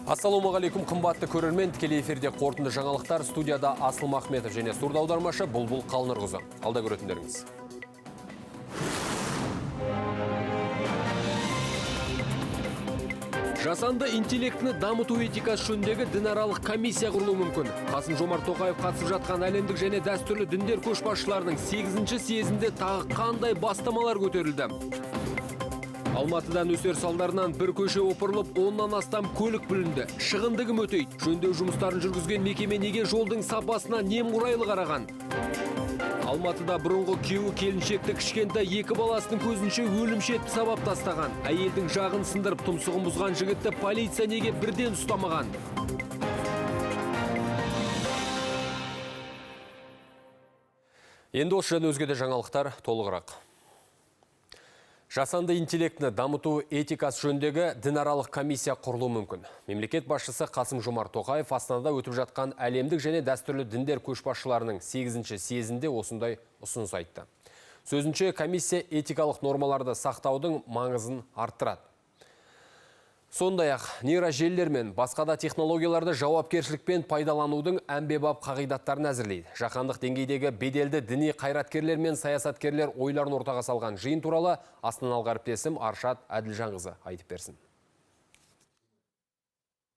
Ассалаумағалейкум, қымбатты көрермен, тікелей эфирде қорытынды жаңалықтар, студияда Асыл Махметов және сурдоаудармашы Бұлбұл Қалнұрқызы. Алда көретіндеріңіз. Жасанды интеллектіні дамыту этикасы жөніндегі дінаралық комиссия құрылуы мүмкін. Қасым Жомарт Тоқаев қатысып жатқан әлемдік және дәстүрлі діндер көшбасшыларының 8-ші съезінде тағы қандай бастамалар көтерілді? Алматыда нөсер салдарынан бір көше опырылып, 10-нан астам көлік бүлінді. Шығынды кім өтейді? Жөндеу жұмыстарын жүргізген мекеме неге жолдың сапасына немқұрайлы қараған? Алматыда бұрынғы күйеуі келіншекті кішкентай екі баласының көзінше өлімші етіп сабап тастаған. Әйелдің жағын сындырып, тұмсығын бұзған жігітті полиция неге бірден ұстамаған? Енді осы және өзге де жаңалықтар толығырақ. Жасанды интеллектіні дамыту этикасы жөніндегі дінаралық комиссия құрылуы мүмкін. Мемлекет басшысы Қасым Жомарт Тоқаев Астанада өтіп жатқан әлемдік және дәстүрлі діндер көшбасшыларының 8-ші съезінде осындай ұсыныс айтты. Сөзінше, комиссия этикалық нормаларды сақтаудың маңызын арттырады. Сондай-ақ, нейрожелілер мен басқа да технологияларды жауапкершілікпен пайдаланудың әмбебап қағидаттарын әзірлейді. Жаһандық деңгейдегі беделді діни қайраткерлер мен саясаткерлер ойларын ортаға салған жиын туралы астаналық әріптесім Аршат Әділжанқызы айтып берсін.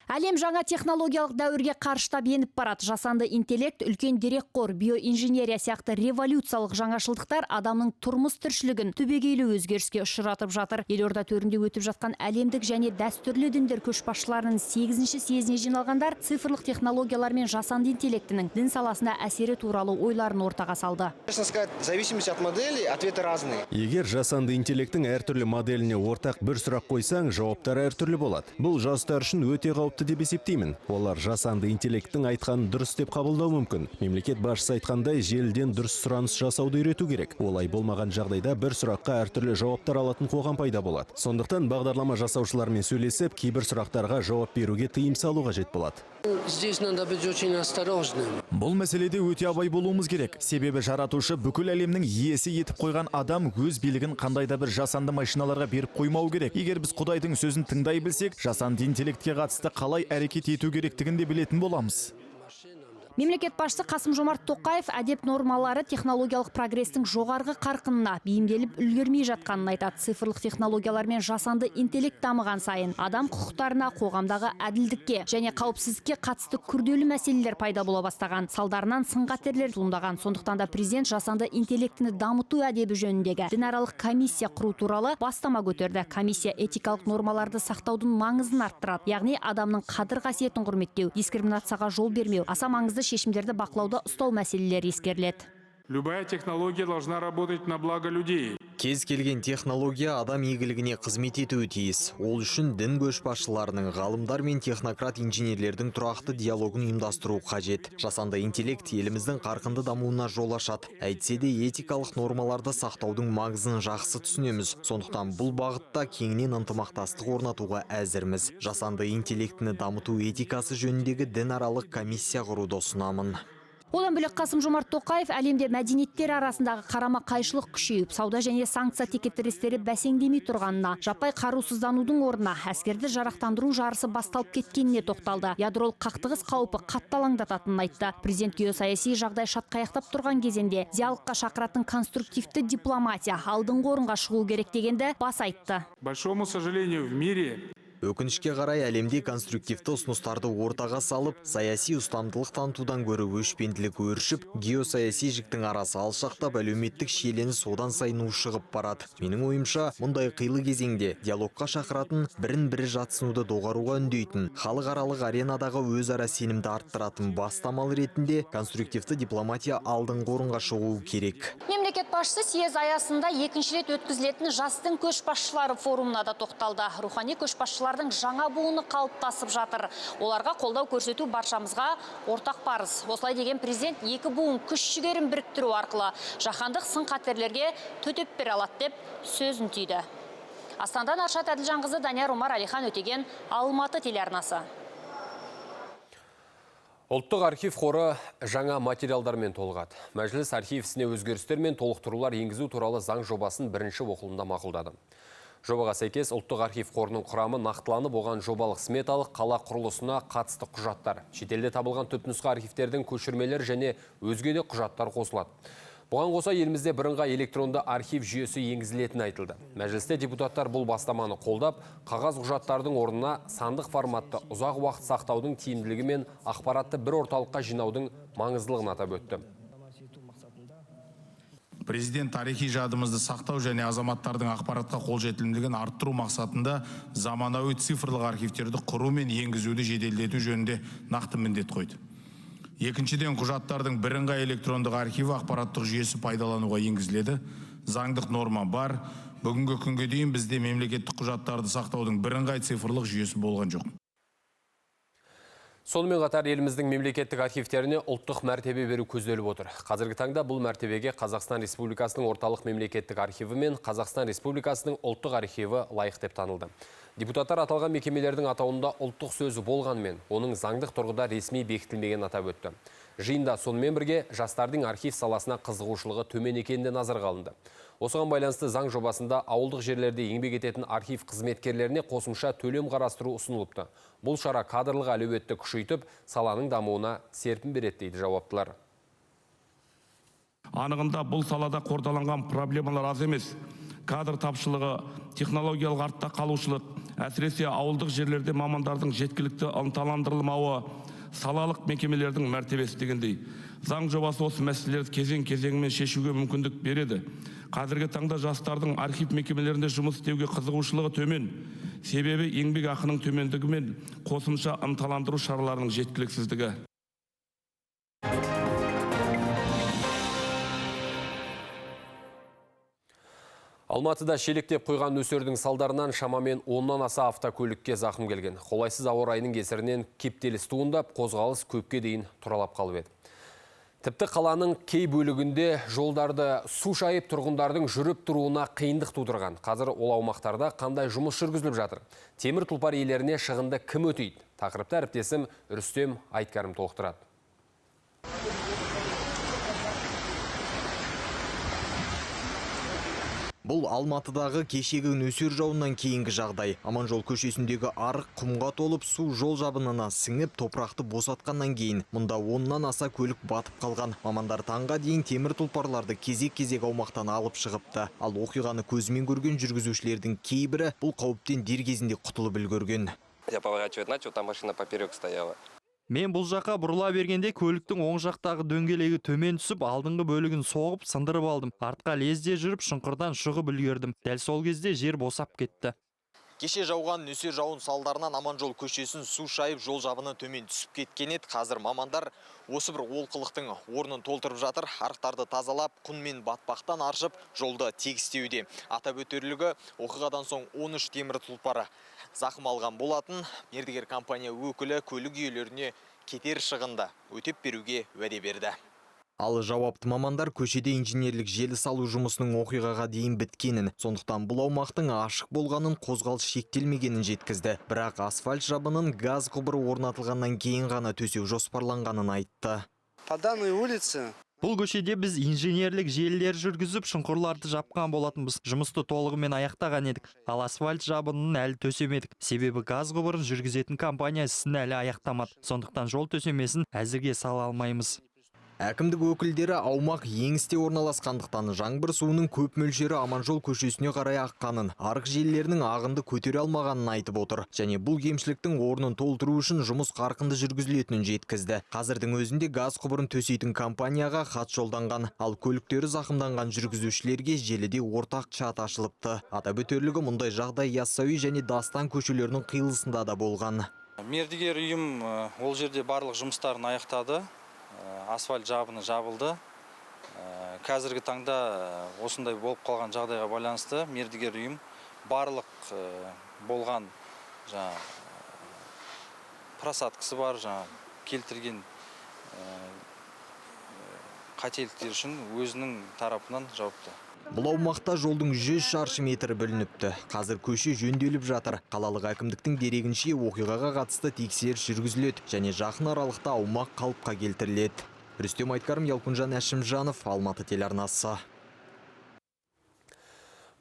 Әлем жаңа технологиялық дәуірге қарыштап еніп барады. Жасанды интеллект, үлкен дерекқор, биоинженерия сияқты революциялық жаңашылдықтар адамның тұрмыс тіршілігін түбегейлі өзгеріске ұшыратып жатыр. Елорда төрінде өтіп жатқан әлемдік және дәстүрлі діндер көшбасшыларының 8-ші съезіне жиналғандар цифрлық технологиялар мен жасанды интеллектінің дін саласына әсері туралы ойларын ортаға салды. Честно сказать, в зависимости от модели ответы разные. Егер жасанды интеллекттің әртүрлі моделіне ортақ бір сұрақ қойсаң, жауаптар әртүрлі болады. Бұл жастар үшін өте қауіпті деп есептеймін. Олар жасанды интеллекттің айтқанын дұрыс деп қабылдау мүмкін. Мемлекет басшысы айтқандай, желіден дұрыс сұраныс жасауды үйрету керек. Олай болмаған жағдайда бір сұраққа әртүрлі жауаптар алатын қоғам пайда болады. Сондықтан бағдарлама жасаушылармен сөйлесіп, кейбір сұрақтарға жауап беруге тыйым салу қажет болады. Здесь надо быть очень осторожным. Бұл мәселеде өте абай болуымыз керек. Себебі жаратушы бүкіл әлемнің иесі етіп қойған адам өз билігін қандай да бір жасанды машиналарға беріп қоймау керек. Егер біз Құдайдың сөзін тыңдай білсек, жасанды интеллектке қатысты қалай әрекет ету керектігін де білетін боламыз. Мемлекет басшысы Қасым Жомарт Тоқаев әдеп нормалары технологиялық прогрестің жоғарғы қарқынына бейімделіп үлгермей жатқанын айтады. Цифрлық технологиялар мен жасанды интеллект дамыған сайын адам құқықтарына, қоғамдағы әділдікке және қауіпсіздікке қатысты күрделі мәселелер пайда бола бастаған. Салдарынан сын-қатерлер туындаған. Сондықтан да президент жасанды интеллектіні дамыту әдебі жөніндегі дінаралық комиссия құру туралы бастама көтерді. Комиссия этикалық нормаларды сақтаудың маңызын арттырады. Яғни адамның қадір қасиетін құрметтеу, дискриминацияға жол бермеу, аса маңызды шешімдерді бақылауда ұстау мәселелері ескеріледі. Любая технология должна работать на благо людей. Кез келген технология адам игілігіне қызмет етуі тиіс. Ол үшін дін көшбасшыларының, ғалымдар мен технократ инженерлердің тұрақты диалогын ұйымдастыру қажет. Жасанды интеллект еліміздің қарқынды дамуына жол ашады. Әйтсе де этикалық нормаларды сақтаудың маңызын жақсы түсінеміз. Сондықтан бұл бағытта кеңінен ынтымақтастық орнатуға әзірміз. Жасанды интеллектіні дамыту этикасы жөніндегі дінаралық комиссия құруды ұсынамын. Одан бөлек Қасым Жомарт Тоқаев әлемде мәдениеттер арасындағы қарама-қайшылық күшейіп, сауда және санкция текетірестері бәсеңдемей тұрғанына, жаппай қарусызданудың орнына әскерді жарақтандыру жарысы басталып кеткеніне тоқталды. Ядролық қақтығыс қаупі қатты алаңдататынын айтты. Президент геосаяси жағдай шатқаяқтап тұрған кезеңде диалогқа шақыратын конструктивті дипломатия алдыңғы орынға шығу керек дегенді баса айтты. К большому сожалению, в мире Өкінішке қарай, әлемде конструктивті ұсыныстарды ортаға салып, саяси ұстамдылық танытудан гөрі өшпенділік өршіп, геосаяси жіктің арасы алшақтап, әлеуметтік шиеленіс одан сайын ушығып барады. Менің ойымша, мұндай қилы кезеңде диалогқа шақыратын, бірін-бірі жатсынуды доғаруға үндейтін, халықаралық аренадағы өзара сенімді арттыратын бастамалы ретінде конструктивті дипломатия алдыңғы орынға шығуы керек. Мемлекет басшысы съезд аясында екінші рет өткізілетін жас дін көшбасшылары форумына да тоқталды. Рухани көшбасшылардың жаңа буыны қалыптасып жатыр. Оларға қолдау көрсету баршамызға ортақ парыз. Осылай деген президент екі буын күш жігерін біріктіру арқылы жаһандық сын-қатерлерге төтеп бере алады деп сөзін түйді. Астанадан Аршат Әділжанқызы, Данияр Омар, Әлихан Өтеген, Алматы телеарнасы. Ұлттық архив қоры жаңа материалдармен толығады. Мәжіліс архив ісіне өзгерістер мен толықтырулар енгізу туралы заң жобасын бірінші оқылымда мақұлдады. Жобаға сәйкес ұлттық архив қорының құрамы нақтыланып, оған жобалық сметалық қала құрылысына қатысты құжаттар, шетелде табылған түпнұсқа архивтердің көшірмелері және өзге де құжаттар қосылады. Бұған қоса елімізде бірыңғай электронды архив жүйесі енгізілетіні айтылды. Мәжілісте депутаттар бұл бастаманы қолдап, қағаз құжаттардың орнына сандық форматты ұзақ уақыт сақтаудың тиімділігі мен ақпаратты бір орталыққа жинаудың маңыздылығын атап өтті. Президент тарихи жадымызды сақтау және азаматтардың ақпаратқа қолжетімділігін арттыру мақсатында заманауи цифрлық архивтерді құру мен енгізуді жеделдету жөнінде нақты міндет қойды. Екіншіден, құжаттардың бірыңғай электрондық архиві ақпараттық жүйесі пайдалануға енгізіледі. Заңдық норма бар. Бүгінгі күнге дейін бізде мемлекеттік құжаттарды сақтаудың бірыңғай цифрлық жүйесі болған жоқ. Сонымен қатар еліміздің мемлекеттік архивтеріне ұлттық мәртебе беру көзделіп отыр. Қазіргі таңда бұл мәртебеге Қазақстан Республикасының орталық мемлекеттік архиві мен Қазақстан Республикасының ұлттық архиві лайық деп танылды. Депутаттар аталған мекемелердің атауында ұлттық сөзі болғанымен, оның заңдық тұрғыда ресми бекітілмегенін атап өтті. Жиында сонымен бірге жастардың архив саласына қызығушылығы төмен екені де назарға алынды. Осыған байланысты заң жобасында ауылдық жерлерде еңбек ететін архив қызметкерлеріне қосымша төлем қарастыру ұсынылыпты. Бұл шара кадрлық әлеуетті күшейтіп, саланың дамуына серпін береді дейді жауаптылар. Анығында бұл салада қордаланған проблемалар аз емес. Кадр тапшылығы, технологиялық артта қалушылық, әсіресе ауылдық жерлерде мамандардың жеткілікті ынталандырылмауы, салалық мекемелердің мәртебесі дегендей. Заң жобасы осы мәселелерді кезең-кезеңімен шешуге мүмкіндік береді. Қазіргі таңда жастардың архив мекемелерінде жұмыс істеуге қызығушылығы төмен. Себебі еңбек ақының төмендігі мен қосымша ынталандыру шараларының жеткіліксіздігі. Алматыда шелектеп құйған нөсердің салдарынан шамамен 10-нан аса автокөлікке зақым келген. Қолайсыз ауа райының кесірінен кептеліс туындап, қозғалыс көпке дейін тұралап қалып еді. Тіпті қаланың кей бөлігінде жолдарды су шайып, тұрғындардың жүріп тұруына қиындық тудырған. Қазір ол аумақтарда қандай жұмыс жүргізіліп жатыр? Темір тұлпар иелеріне шығынды кім өтейді? Тақырыпты әріптесім Рүстем Айткәрім толықтырады. Бұл Алматыдағы кешегі нөсер жауыннан кейінгі жағдай. Аманжол көшесіндегі арық құмға толып, су жол жабынына сіңіп, топырақты босатқаннан кейін мұнда 10-нан аса көлік батып қалған. Мамандар таңға дейін темір тұлпарларды кезек-кезек аумақтан алып шығыпты. Ал оқиғаны көзімен көрген жүргізушілердің кейбірі бұл қауіптен дер кезінде құтылып үлгерген. Я поворачивать начал, там машина поперек стояла. Мен бұл жаққа бұрыла бергенде көліктің оң жақтағы дөңгелегі төмен түсіп, алдыңғы бөлігін соғып, сындырып алдым. Артқа лезде жүріп, шұңқырдан шығып үлгердім. Дәл сол кезде жер босап кетті. Кеше жауған нөсер жауын салдарынан Аманжол көшесін су шайып, жол жабыны төмен түсіп кеткен еді. Қазір мамандар осы бір олқылықтың орнын толтырып жатыр. Арықтарды тазалап, құм мен батпақтан аршып, жолды тегістеуде. Атап өтерлігі, оқиғадан соң 13 темір тұлпары зақым алған болатын. Мердігер компания өкілі көлік иелеріне кетер шығынды өтеп беруге уәде берді. Ал жауапты мамандар көшеде инженерлік желі салу жұмысының оқиғаға дейін біткенін, сондықтан бұл аумақтың ашық болғанын, қозғалыс шектелмегенін жеткізді. Бірақ асфальт жабынын газ құбыры орнатылғаннан кейін ғана төсеу жоспарланғанын айтты. По данной улице Бұл көшеде біз инженерлік желілер жүргізіп, шұңқырларды жапқан болатынбыз. Жұмысты толығымен аяқтаған едік. Ал асфальт жабынын әлі төсемедік. Себебі газ құбырын жүргізетін компания ісін әлі аяқтамады. Сондықтан жол төсемесін әзірге сала алмаймыз. Әкімдік өкілдері аумақ еңісте орналасқандықтан жаңбыр суының көп мөлшері Аманжол көшесіне қарай аққанын, арық желілерінің ағынды көтере алмағанын айтып отыр. Және бұл кемшіліктің орнын толтыру үшін жұмыс қарқынды жүргізілетінін жеткізді. Қазірдің өзінде газ құбырын төсейтін компанияға хат жолданған, ал көліктері зақымданған жүргізушілерге желіде ортақ чат ашылыпты. Атап өтерлігі, мұндай жағдай Яссауи және Дастан көшелерінің қиылысында да болған. Мердігер ұйым ол жерде барлық жұмыстарын аяқтады. Асфальт жабыны жабылды. Қазіргі таңда осындай болып қалған жағдайға байланысты мердігер ұйым барлық болған просадкасы бар, келтірген қателіктер үшін өзінің тарапынан жауапты. Бұл аумақта жолдың 100 шаршы метрі бүлініпті. Қазір көше жөнделіп жатыр. Қалалық әкімдіктің дерегінше оқиғаға қатысты тексеріс жүргізіледі және жақын аралықта аумақ қалыпқа келтіріледі. Рүстем Айткарым, Ялкунжан Әшімжанов, Алматы телеарнасы.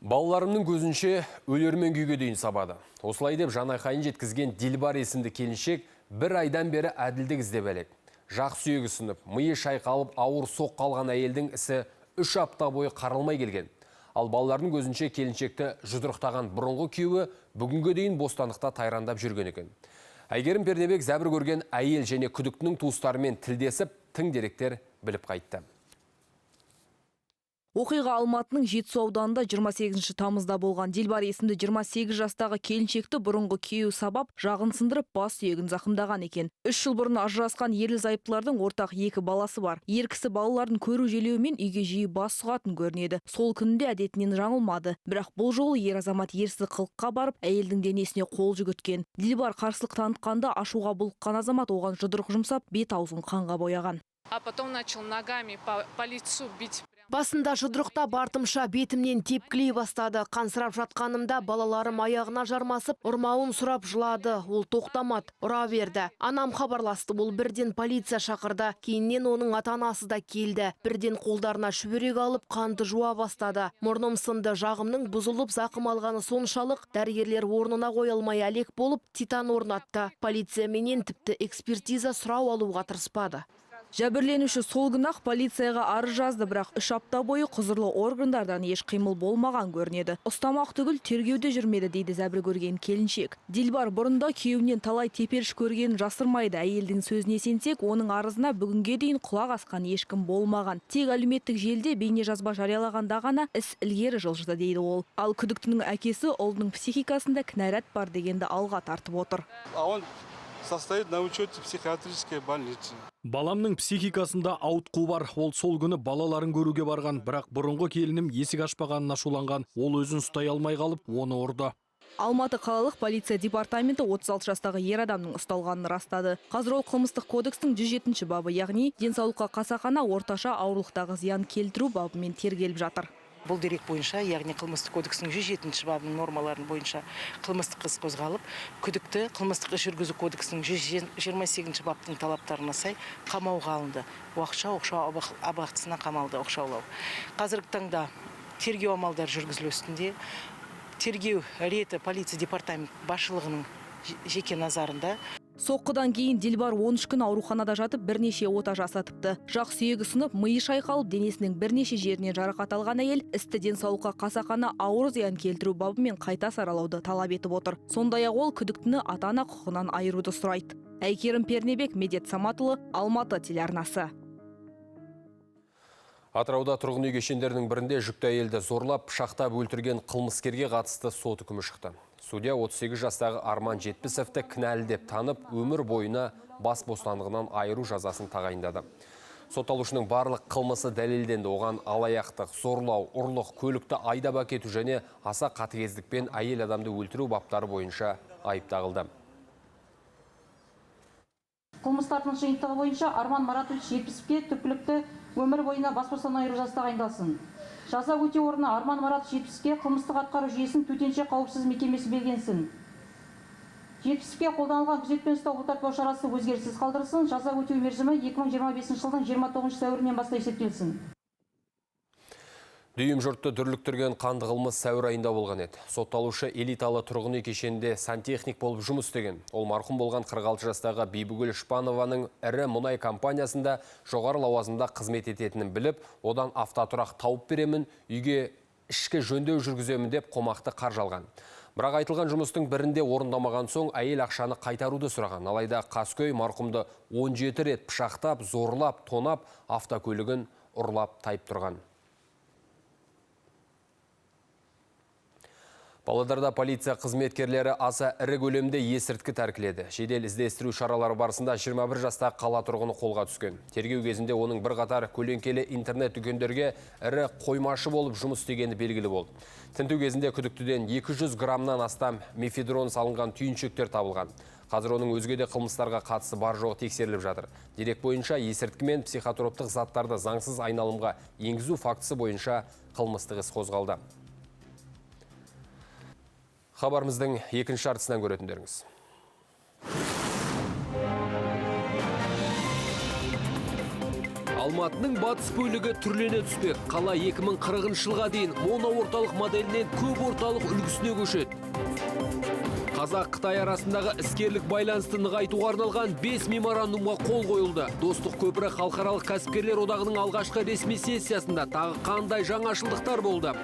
Балаларымның көзінше өлермен күйге дейін сабады. Осылай деп жанайқайын жеткізген Дилбар есімді келіншек бір айдан бері әділдік іздеп әлек. Жақ сүйегі сынып, миы шайқалып, ауыр соққы алған әйелдің ісі 3 апта бойы қаралмай келген. Ал балалардың көзінше келіншекті жұдырықтаған бұрынғы күйеуі бүгінге дейін бостандықта тайрандап жүрген екен. Әйгерім Пернебек зәбір көрген әйел және күдіктінің туыстарымен тілдесіп, тың деректер біліп қайтты. Оқиға Алматының Жетісу ауданында 28 тамызда болған. Дилбар есімді 28 жастағы келіншекті бұрынғы күйеуі сабап, жағын сындырып, бас сүйегін зақымдаған екен. 3 жыл бұрын ажырасқан ерлі зайыптылардың ортақ 2 баласы бар. Ер кісі балаларын көру желеуімен үйге жиі бас сұғатын көрінеді. Сол күнде әдетінен жаңылмады. Бірақ бұл жолы ер азамат ерсі қылыққа барып, әйелдің денесіне қол жүгірткен. Дилбар қарсылық танытқанда ашуға булыққан азамат оған жұдырық жұмсап, бет аузын қанға бояған. А потом начал ногами по лицу бить. Басында жұдырықта бартымша бетімнен тепкілей бастады. Қансырап жатқанымда балаларым аяғына жармасып, ұрмауын сұрап жылады. Ол тоқтамады, ұра берді. Анам хабарласты, ол бірден полиция шақырды. Кейіннен оның ата-анасы да келді. Бірден қолдарына шүберек алып, қанды жуа бастады. Мұрным сынды, жағымның бұзылып зақым алғаны соншалық, дәрігерлер орнына қоя алмай әлек болып, титан орнатты. Полиция менен тіпті экспертиза сұрау алуға тырыспады. Жәбірленуші сол күні-ақ полицияға арыз жазды, бірақ 3 апта бойы құзырлы органдардан еш қимыл болмаған көрінеді. Ұстамақ түгіл тергеуде жүрмеді, дейді зәбір көрген келіншек. Дилбар бұрында күйеуінен талай теперіш көргенін жасырмайды. Әйелдің сөзіне сенсек, оның арызына бүгінге дейін құлақ асқан ешкім болмаған. Тек әлеуметтік желіде бейне жазба жариялағанда ғана іс ілгері жылжыды, дейді ол. Ал күдіктінің әкесі ұлының психикасында кінәрат бар дегенді алға тартып отыр. Состоит на учете психиатрической больницы. Баламның психикасында ауытқу бар. Ол сол күні балаларын көруге барған, бірақ бұрынғы келінім есік ашпағанын ашуланған. Ол өзін ұстай алмай қалып, оны ұрды. Алматы қалалық полиция департаменті 36 жастағы ер адамның ұсталғанын растады. Қазір ол қылмыстық кодекстің 107 бабы, яғни денсаулыққа қасақана орташа ауырлықтағы зиян келтіру бабымен тергеліп жатыр. Бұл дерек бойынша, яғни қылмыстық кодекстің 107 бабының нормаларын бойынша қылмыстық іс қозғалып, күдікті қылмыстық іс жүргізу кодексінің 128 баптың талаптарына сай қамауға алынды. Уақытша оқшау абақтысына қамалды, оқшаулау. Қазіргі таңда тергеу амалдары жүргізілу үстінде. Тергеу реті полиция департамент басшылығының жеке назарында. Соққыдан кейін Дилбар 13 күн ауруханада жатып, бірнеше ота жасатыпты. Жақ сүйегі сынып, миы шайқалып, денесінің бірнеше жерінен жарақат алған әйел істі денсаулыққа қасақана ауыр зиян келтіру бабымен қайта саралауды талап етіп отыр. Сондай-ақ ол күдіктіні ата-ана құқығынан айыруды сұрайды. Әйгерім Пернебек, Медет Саматұлы, Алматы телеарнасы. Атырауда тұрғын үй кешендерінің бірінде жүкті әйелді зорлап, пышақтап өлтірген қылмыскерге қатысты сот үкімі шықты. Судья 38 жастағы Арман Жетпісовті кінәлі деп танып, өмір бойына бас бостандығынан айыру жазасын тағайындады. Сотталушының барлық қылмысы дәлелденді. Оған алаяқтық, зорлау, ұрлық, көлікті айдап әкету және аса қатыгездікпен әйел адамды өлтіру баптары бойынша айып тағылды. Қылмыстардың жиынтығы бойынша Арман Маратович Жетпісовке түпкілікті өмір бойына бас бостандығынан айыру жазасы тағайындалсын. Жаза өтеу орны Арман Маратович Жетпісовке қылмыстық атқару жүйесінің төтенше қауіпсіз мекемесі белгіленсін. Жетпісовке қолданылған күзетпен ұстау бұлтартпау шарасы өзгеріссіз қалдырылсын. Жаза өтеу мерзімі 2025 жылдың 29 сәуірінен бастап есептелсін. Дүйім жұртты дүрліктірген қанды қылмыс сәуір айында болған еді. Сотталушы элиталы тұрғын үй кешенінде сантехник болып жұмыс істеген. Ол марқұм болған 46 жастағы Бибігүл Шпанованың ірі мұнай компаниясында жоғары лауазымда қызмет ететінін біліп, одан автотұрақ тауып беремін, үйге ішкі жөндеу жүргіземін деп қомақты қаржы алған. Бірақ айтылған жұмыстың бірінде орындамаған соң әйел ақшаны қайтаруды сұраған. Алайда қаскөй марқұмды 17 рет пышақтап, зорлап, тонап, автокөлігін ұрлап тайып тұрған. Павлодарда полиция қызметкерлері аса ірі көлемде есірткі тәркіледі. Жедел іздестіру шаралары барысында 21 жастағы қала тұрғыны қолға түскен. Тергеу кезінде оның бірқатар көлеңкелі интернет дүкендерге ірі қоймашы болып жұмыс істегені белгілі болды. Тінту кезінде күдіктіден 200 граммнан астам мефедрон салынған түйіншектер табылған. Қазір оның өзге де қылмыстарға қатысы бар жоғы тексеріліп жатыр. Дерек бойынша есірткі мен психотроптық заттарды заңсыз айналымға енгізу фактісі бойынша қылмыстық іс қозғалды. Хабарымыздың екінші жартысынан көретіндеріңіз. Алматының батыс бөлігі түрлене түспек. Қала 2040 жылға дейін моноорталық моделінен көп орталық үлгісіне көшеді. Қазақ-Қытай арасындағы іскерлік байланысты нығайтуға арналған 5 меморандумға қол қойылды. Достық көпірі халықаралық кәсіпкерлер одағының алғашқы ресми сессиясында тағы қандай жаңашылдықтар болды?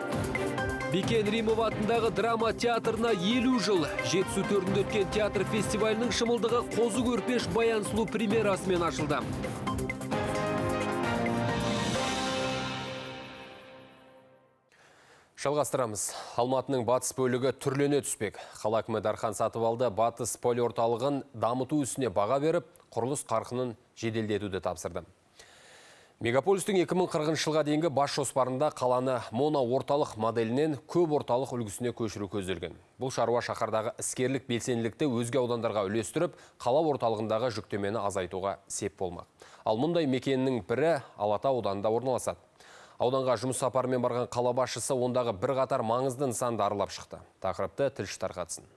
Бекен Римов атындағы драма театрына 50 жыл. Жетісу төрінде өткен театр фестивалінің шымылдығы Қозы Көрпеш Баян Сұлу премьерасымен ашылды. Жалғастырамыз. Алматының батыс бөлігі түрлене түспек. Қала әкімі Дархан Сатыбалды батыс полиорталығын дамыту ісіне баға беріп, құрылыс қарқынын жеделдетуді тапсырды. Мегаполистің 2040 жылға дейінгі бас жоспарында қаланы моноорталық моделінен көп орталық үлгісіне көшіру көзделген. Бұл шаруа шаһардағы іскерлік белсенділікті өзге аудандарға үлестіріп, қала орталығындағы жүктемені азайтуға сеп болмақ. Ал мұндай мекеннің бірі Алатау ауданында орналасады. Ауданға жұмыс сапарымен барған қала басшысы ондағы бірқатар маңызды нысанды аралап шықты. Тақырыпты тілші тарқатсын.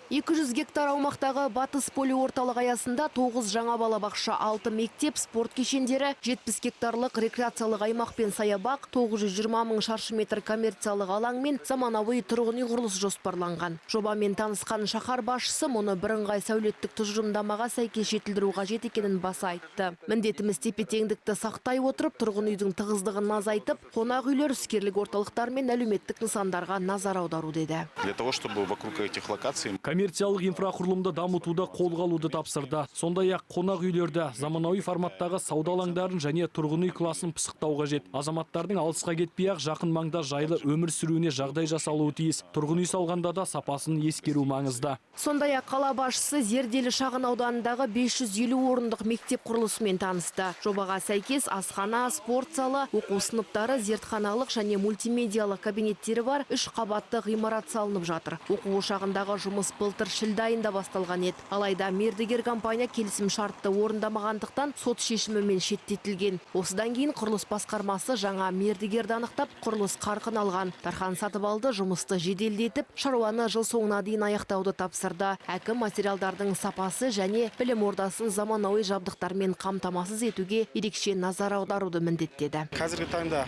200 гектар аумақтағы батыс полиорталық аясында 9 жаңа балабақша, 6 мектеп, спорт кешендері, 70 гектарлық рекреациялық аймақ пен саябақ, 920 мың шаршы метр коммерциялық алаң мен заманауи тұрғын үй құрылысы жоспарланған. Жобамен танысқан шаһар басшысы мұны бірыңғай сәулеттік тұжырымдамаға сәйкес жетілдіру қажет екенін баса айтты. Міндетіміз тепе-теңдікті сақтай отырып, тұрғын үйдің тығыздығын азайтып, қонақ үйлер, іскерлік орталықтар мен әлеуметтік нысандарға назар аудару деді. Для того, чтобы вокруг этих локаций Коммерциялық инфрақұрылымды дамытуда қолға алуды тапсырды. Сондай-ақ қонақ үйлерді, заманауи форматтағы сауда алаңдарын және тұрғын үй класын пысықтау қажет. Азаматтардың алысқа кетпей-ақ жақын маңда жайлы өмір сүруіне жағдай жасалуы тиіс. Тұрғын үй салғанда да сапасын ескеру маңызды. Сондай-ақ қала басшысы Зерделі шағын ауданындағы 550 орындық мектеп құрылысымен танысты. Жобаға сәйкес асхана, спорт залы, оқу сыныптары, зертханалық және мультимедиялық кабинеттері бар 3 қабатты ғимарат салынып жатыр. Оқу ошағындағы жұмыс былтыр шілде айында басталған еді. Алайда мердігер компания келісім шартты орындамағандықтан сот шешімімен шеттетілген. Осыдан кейін құрылыс басқармасы жаңа мердігерді анықтап, құрылыс қарқын алған. Дархан Сатыбалды жұмысты жеделдетіп, шаруаны жыл соңына дейін аяқтауды тапсырды. Әкім материалдардың сапасы және білім ордасын заманауи жабдықтармен қамтамасыз етуге ерекше назар аударуды міндеттеді. Қазіргі таңда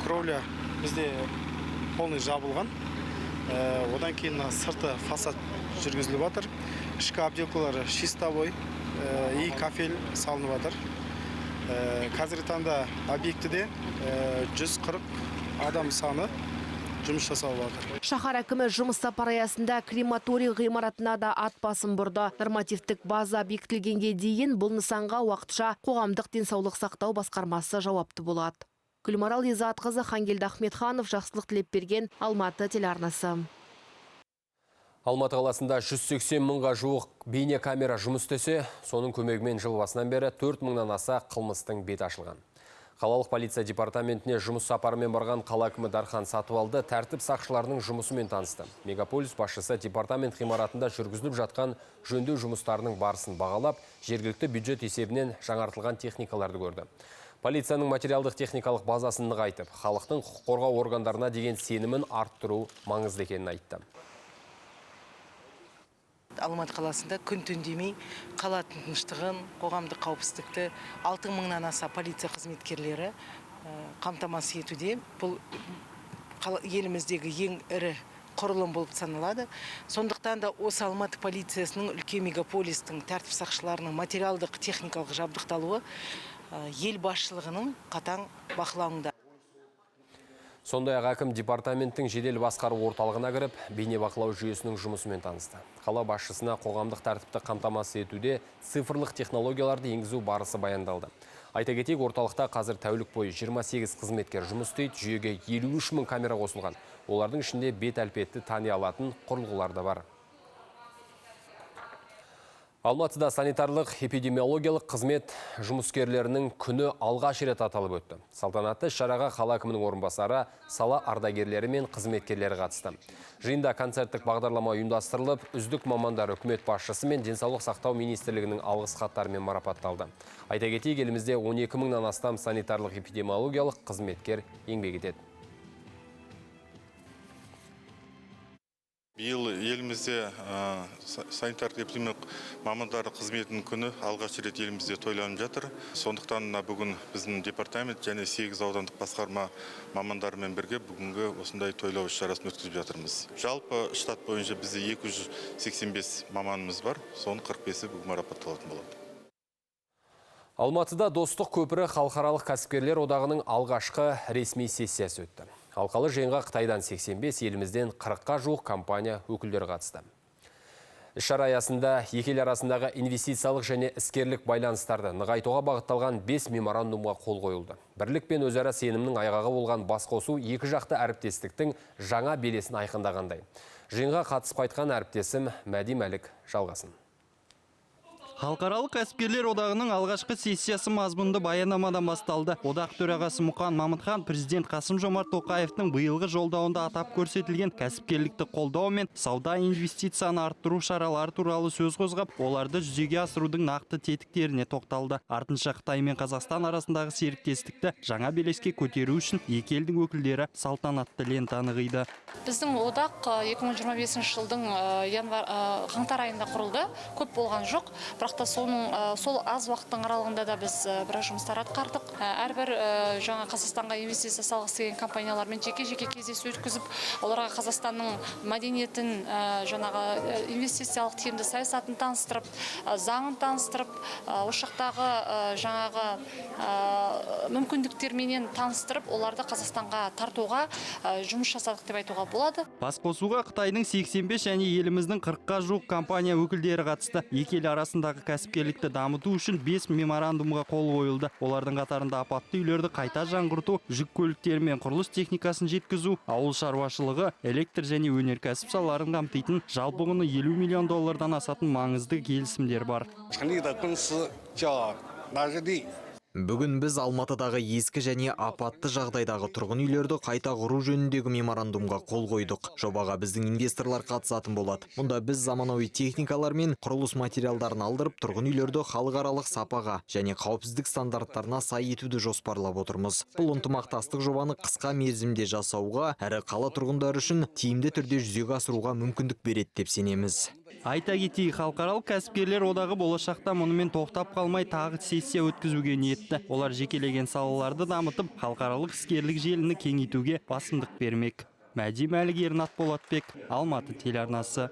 кровля бізде полный жабылған. Одан кейін сырты фасад жүргізіліп жатыр. Ішкі обделкалары чистовой и кафель салынып жатыр. Қазіргі таңда объектіде 140 адам саны жұмыс жасалып жатыр. Шаһар әкімі жұмыс сапары аясында крематорий ғимаратына да ат басын бұрды. Нормативтік база бекітілгенге дейін бұл нысанға уақытша қоғамдық денсаулық сақтау басқармасы жауапты болады. Гүлмарал Изатқызы, Хангелді Ахметханов, Жақсылық Тілепберген, Алматы телеарнасы. Алматы қаласында 180 мыңға жуық бейнекамера жұмыс істесе, соның көмегімен жыл басынан бері 4 мыңнан аса қылмыстың беті ашылған. Қалалық полиция департаментіне жұмыс сапарымен барған қала әкімі Дархан Сатыбалды тәртіп сақшыларының жұмысымен танысты. Мегаполис басшысы департамент ғимаратында жүргізіліп жатқан жөндеу жұмыстарының барысын бағалап, жергілікті бюджет есебінен жаңартылған техникаларды көрді. Полицияның материалдық техникалық базасын нығайтып, халықтың құқық қорғау органдарына деген сенімін арттыру маңызды екенін айтты. Алматы қаласында күн түн демей қала тыныштығын, қоғамдық қауіпсіздікті 6 мыңнан аса полиция қызметкерлері қамтамасыз етуде. Бұл еліміздегі ең ірі құрылым болып саналады. Сондықтан да осы Алматы полициясының үлкен мегаполистің тәртіп сақшыларының материалдық техникалық жабдықталуы ел басшылығының қатаң бақылауында. Сондай-ақ әкім департаменттің жедел басқару орталығына кіріп, бейнебақылау жүйесінің жұмысымен танысты. Қала басшысына қоғамдық тәртіпті қамтамасыз етуде цифрлық технологияларды енгізу барысы баяндалды. Айта кетейік, орталықта қазір тәулік бойы 28 қызметкер жұмыс істейді, жүйеге 53 мың камера қосылған. Олардың ішінде бет әлпетті тани алатын құрылғылар да бар. Алматыда санитарлық эпидемиологиялық қызмет жұмыскерлерінің күні алғаш рет аталып өтті. Салтанатты шараға қала әкімінің орынбасары, сала ардагерлері мен қызметкерлері қатысты. Жиында концерттік бағдарлама ұйымдастырылып, үздік мамандар үкімет басшысы мен денсаулық сақтау министрлігінің алғыс хаттарымен марапатталды. Айта кетейік, елімізде 12 мыңнан астам санитарлық эпидемиологиялық қызметкер еңбек етеді. Биыл елімізде санитарлық-эпидемиологиялық мамандар қызметінің күні алғаш рет елімізде тойланып жатыр. Сондықтан бүгін біздің департамент және 8 аудандық басқарма мамандарымен бірге бүгінгі осындай тойлау іс-шарасын өткізіп жатырмыз. Жалпы штат бойынша бізде 285 маманымыз бар, соның 45-і бүгін марапатталатын болады. Алматыда Достық көпірі халықаралық кәсіпкерлер одағының алғашқы ресми сессиясы өтті. Алқалы жиынға Қытайдан 85, елімізден 40-қа жуық компания өкілдері қатысты. Іс-шара аясында екі ел арасындағы инвестициялық және іскерлік байланыстарды нығайтуға бағытталған 5 меморандумға қол қойылды. Бірлік пен өзара сенімнің айғағы болған басқосу екі жақты әріптестіктің жаңа белесін айқындағандай. Жиынға қатысып қайтқан әріптесім Мәди Мәлік жалғасын. Халықаралық кәсіпкерлер одағының алғашқы сессиясы мазмұнды баяндамадан басталды. Одақ төрағасы Мұқан Мамытхан президент Қасым-Жомарт Тоқаевтың биылғы жолдауында атап көрсетілген кәсіпкерлікті қолдау мен сауда инвестицияны арттыру шаралары туралы сөз қозғап, оларды жүзеге асырудың нақты тетіктеріне тоқталды. Артынша Қытай мен Қазақстан арасындағы серіктестікті жаңа белеске көтеру үшін екі елдің өкілдері салтанатты лентаны қиды. Біздің одақ 2025 жылдың қаңтар айында құрылды. Көп болған жоқ. Бірақ та сол аз уақыттың аралығында да біз біраз жұмыстар атқардық. Әрбір жаңа Қазақстанға инвестиция салғысы келген компаниялармен жеке-жеке кездесу өткізіп, оларға Қазақстанның мәдениетін, жаңағы инвестициялық тиімді саясатын таныстырып, заңын таныстырып, осы жақтағы жаңағы мүмкіндіктерменен таныстырып, оларды Қазақстанға тартуға жұмыс жасадық деп айтуға болады. Басқосуға Қытайдың 85 және еліміздің 40-қа жуық компания өкілдері қатысты. Екі ел арасындағы кәсіпкерлікті дамыту үшін 5 меморандумға қол қойылды. Олардың қатарында апатты үйлерді қайта жаңғырту, жүк көліктері мен құрылыс техникасын жеткізу, ауыл шаруашылығы, электр және өнеркәсіп салаларын қамтитын жалпы құны 50 миллион доллардан асатын маңызды келісімдер бар. Бүгін біз Алматыдағы ескі және апатты жағдайдағы тұрғын үйлерді қайта құру жөніндегі меморандумға қол қойдық. Жобаға біздің инвесторлар қатысатын болады. Мұнда біз заманауи техникалар мен құрылыс материалдарын алдырып, тұрғын үйлерді халықаралық сапаға және қауіпсіздік стандарттарына сай етуді жоспарлап отырмыз. Бұл ынтымақтастық жобаны қысқа мерзімде жасауға, әрі қала тұрғындары үшін тиімді түрде жүзеге асыруға мүмкіндік береді деп сенеміз. Айта кетейік, халықаралық кәсіпкерлер одағы болашақта мұнымен тоқтап қалмай тағы сессия өткізуге ниетті. Олар жекелеген салаларды дамытып, халықаралық іскерлік желіні кеңейтуге басымдық бермек. Мәди Мәлік, Ернат Болатбек, Алматы телеарнасы.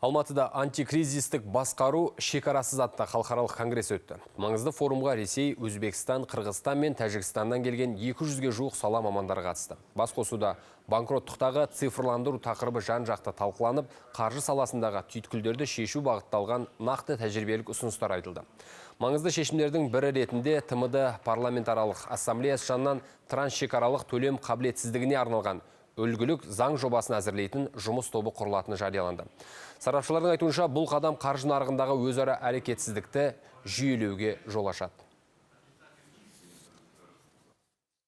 Алматыда антикризистік басқару шекарасыз атты халықаралық конгресс өтті. Маңызды форумға Ресей, Өзбекстан, Қырғызстан мен Тәжікстаннан келген 200-ге жуық сала мамандары қатысты. Басқосуда банкроттықтағы цифрландыру тақырыбы жан-жақты талқыланып, қаржы саласындағы түйткілдерді шешу бағытталған нақты тәжірибелік ұсыныстар айтылды. Маңызды шешімдердің бірі ретінде ТМД парламентаралық ассамблеясы жанынан трансшекаралық төлем қабілетсіздігіне арналған үлгілік заң жобасын әзірлейтін жұмыс тобы құрылатыны жарияланды. Сарапшылардың айтуынша, бұл қадам қаржы нарығындағы өзара әрекетсіздікті жүйелеуге жол ашады.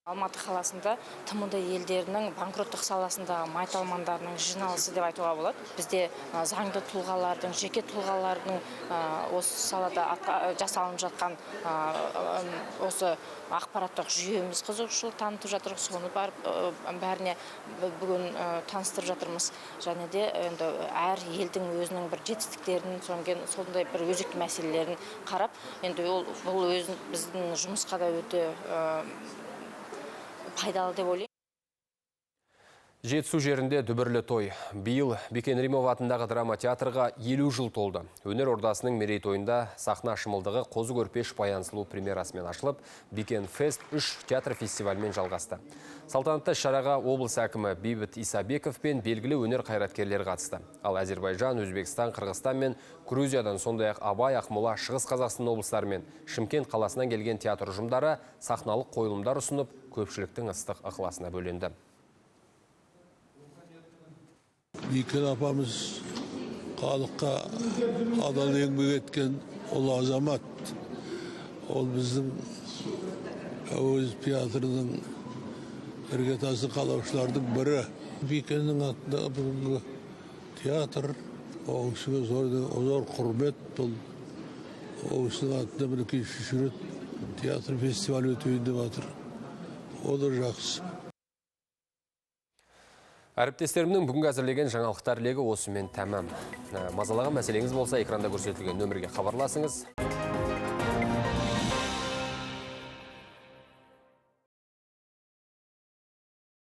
Алматы қаласында ТМД елдерінің банкроттық саласындағы майталмандарының жиналысы деп айтуға болады. Бізде заңды тұлғалардың, жеке тұлғалардың осы салада жасалынып жатқан осы ақпараттық жүйеміз қызығушылық танытып жатыр. Соны барып бәріне бүгін таныстырып жатырмыз. Және де енді әр елдің өзінің бір жетістіктерін, сондай бір өзекті мәселелерін қарап, енді ол бұл өзін біздің жұмысқа да өте пайдалы деп ойлаймын. Жетісу жерінде дүбірлі той. Биыл Бекен Римов атындағы драма театрға 50 жыл толды. Өнер ордасының мерейтойында сахна шымылдығы Қозы Көрпеш Баян Сұлу премьерасымен ашылып, Бекен Фест 3 театр фестивалімен жалғасты. Салтанатты шараға облыс әкімі Бейбіт Исабеков пен белгілі өнер қайраткерлері қатысты. Ал Әзербайжан, Өзбекстан, Қырғызстан мен Грузиядан, сондай-ақ Абай, Ақмола, Шығыс Қазақстан облыстары мен Шымкент қаласынан келген театр ұжымдары сахналық қойылымдар ұсынып, көпшіліктің ыстық ықыласына бөленді. Бекен апамыз халыққа адал еңбек еткен ол азамат. Ол біздің Әуезов театрының іргетасын қалаушылардың бірі. Бекеннің атындағы бүгінгі театр ол кісіге зор құрмет. Бұл ол кісінің атында мінекей үшінші рет театр фестивалі өтейін деп жатыр. О да жақсы. Әріптестерімнің бүгінгі әзірлеген жаңалықтар легі осымен тәмам. Мазалаған мәселеңіз болса, экранда көрсетілген нөмірге хабарласыңыз.